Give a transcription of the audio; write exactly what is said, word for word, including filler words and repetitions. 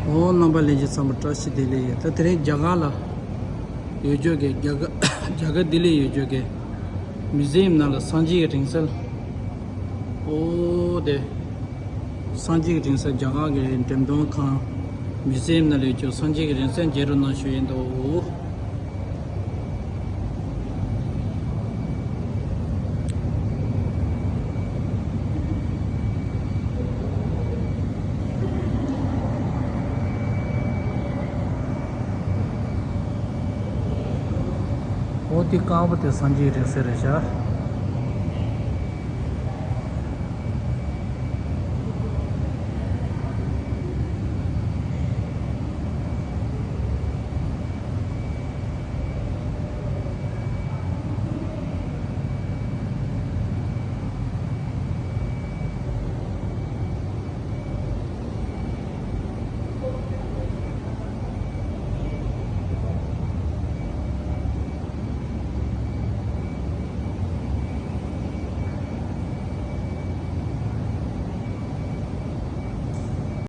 ཨོ་རྣམ་པ་ལྷན་རྒྱས་ཚང་མ་བཀྲ་ཤིས་བདེ་ལེགས་ཡོད། ད་དེ་རིང་རྒྱ་གར་ལ་ཡོད་རྒྱུ་གི་རྒྱ་གར་རྒྱ་གར་ལྡི་ལི་ཡོད་རྒྱུ་གི་མུ་ཟེ་ཡམ་ནང་ལ་སངས་རྒྱས་ཀྱི་རིང་བསྲེལ། ཨོ་དེ། སངས་རྒྱས་ཀྱི་རིང་བསྲེལ་རྒྱ་གར་གྱི་འགྲེམས་སྟོན་ཁང་མུ་ཟེ་ཡམ་ནང་ལ་ཡོད་རྒྱུ་སངས་རྒྱས་ཀྱི་རིང་བསྲེལ་མཇལ་རོགས་གནང་ཞུ་ཡིན་འདུག་ཨོ་དེ་དཀར་པོ་དེ་སངས་རྒྱས་རིང་བསྲེལ་རེད་ཤག